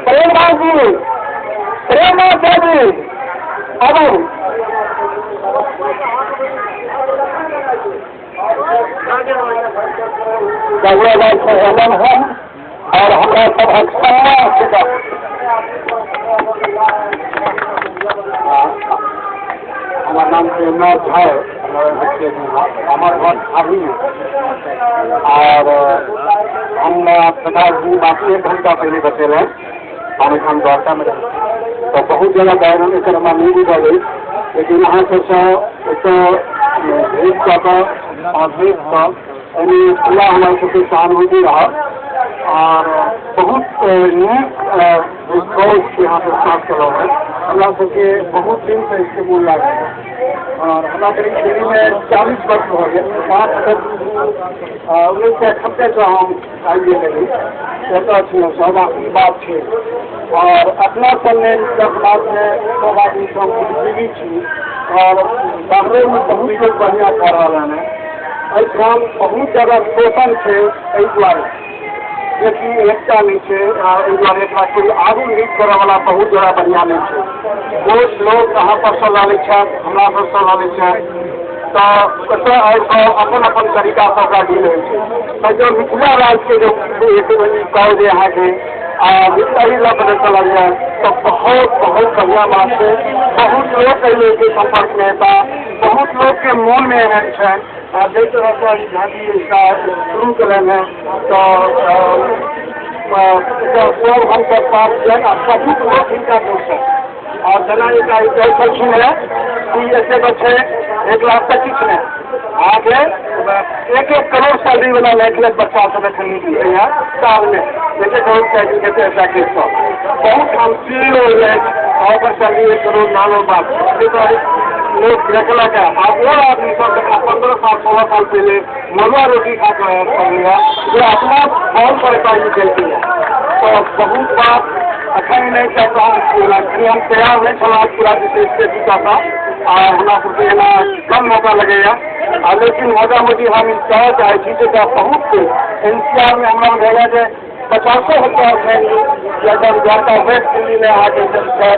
प्रेमराज जी, प्रेमराज जी आबू। हम और हमरा सभक सम्मान। हमार नाम प्रेमनाथ झा, हमार घर अभी और हम प्रकाश जी बाकी 1 घंटा पहले बचेल हैं। हम एखन द्वारका में रहे तो बहुत जगह गए हम, एकर हमरा नहीं बुझल अछि, लेकिन अहाँ सबसँ एतऽ भेंट कऽ कऽ और भेंट कऽ एहिमे पूरा हमरा सबके सहानुभूति रहल और बहुत नीक रिस्पॉन्स यहाँ पर साथ केलहुँ हेँ। हमरा सबके बहुत दिनसँ इसके मोन लागल और हमरा करीब दिल्लीमे 40 वर्ष भऽ गेल। 5 अगस्त 1971 हम आबि गेल रही, एतऽ छी सब। ई बात छै और अपना सबमे समाजमे सब आदमी सब बुद्धिजीवी छी और बाहरोमे बहुत लोग बढ़िआँ कऽ रहल हन। एहिठाम बहुत ज्यादा शोषण छै, एहि दुआरे जेकि एकता नहि छै। एहि दुआरे एकरा कोइ आगू लीड करऽवला बहुत ज्यादा बढ़िआँ नहि छै। बहुत लोग अहाँ सबसँ लऽ लै छथि, हमरा सबसँ लऽ लै छथि, तऽ ओतऽ आबि कऽ अपन अपन तरीकासँ ओकरा डील होइ छै। तऽ जँ मिथिला राज्यके जो एक कहू जे अहाँके एहि लऽ कऽ चलल जाय तऽ बहुत बहुत बढ़िआँ बात छै। बहुत लोक एहि लोकके सम्पर्कमे हेता, बहुत लोकके मोनमे एहन छनि। आ जाहि तरहसँ ई झाजी एकटा शुरू केलनि हेँ तऽ सब हमसब साथ छियनि आ बहुत लोक हिनका जुड़तनि। और जेना एकटा ई कहै छलखिन हेँ कि एतेक छै 1 लाख तऽ किछु नहि, अहाँके 1-1 करोड़ सैलरी वाला मैथिलक बच्चा सब एखन निकलैए सालमे, 1-1 करोड़ सैलरी देतै पैकेज सब। बहुत ठाम सीओ अछि और ओकर सैलरी 1 करोड़ नानो बात लोक देखलक है। आ ओ आदमी सब जकरा 15 साल 16 साल पहिले मरुआ रोटी खा कऽ छलैए जे अपना बल पर एतऽ ई केलकै। तऽ बहुत बात अखन नहि चाहे तऽ हम हम तैयार नहि छलहुँ पूरा विशेष कऽ आ हमरा सबके एना कम मौका लगैए। आ लेकिन मोटा मोटी हम ई कहऽ चाहै छी जे बहुत NCR में हमरा बुझाइए जे 50,000 भेल एकदम द्वारका वेस्ट दिल्लीमे अहाँके छै,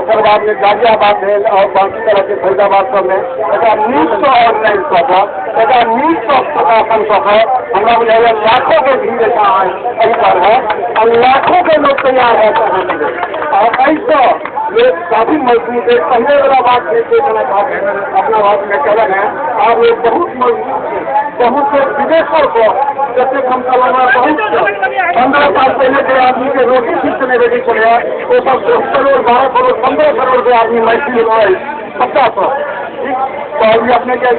ओकर बादमे गाजियाबाद भेल और बाकी तरहके फरीदाबाद सबमे एकरा नीकसँ ऑर्गेनाइज कऽ कऽ एकरा नीकसँ प्रकाशन कऽ कऽ हमरा बुझाइए लाखोके भीड़ एहिठाम एहि पर है और लाखोके लोक तैयार है अहाँके लेल। और एहिसँ लोक काफी मजबूत है। पहले वाला बात नहीं छै, जेना अपना बात में कहलन है, आब लोग बहुत मजबूत छै। बहुत लोग विदेशों जतेक हम कहलहुँ बहुत 15 साल पहले जे आदमी के रोटी ठीक से नहीं भेटै छलैए ओ सब 10 करोड़ 12 करोड़ 15 करोड़ के आदमी मैथिली अछि बच्चा सब। ठीक, तऽ अभी अपने के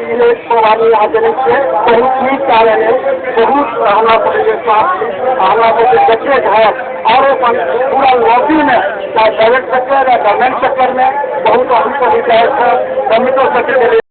सब आदमी यहाँ देने छियै, बहुत नीक कार्य है। बहुत हमरा सबके जे साथ हमरा सबके जतेक है और अपन पूरा लॉबी में, चाहे प्राइवेट सेक्टर या गवर्नमेंट सेक्टर में बहुत ऑफिसर रिटायर छै, कंप्यूटर सेक्टर।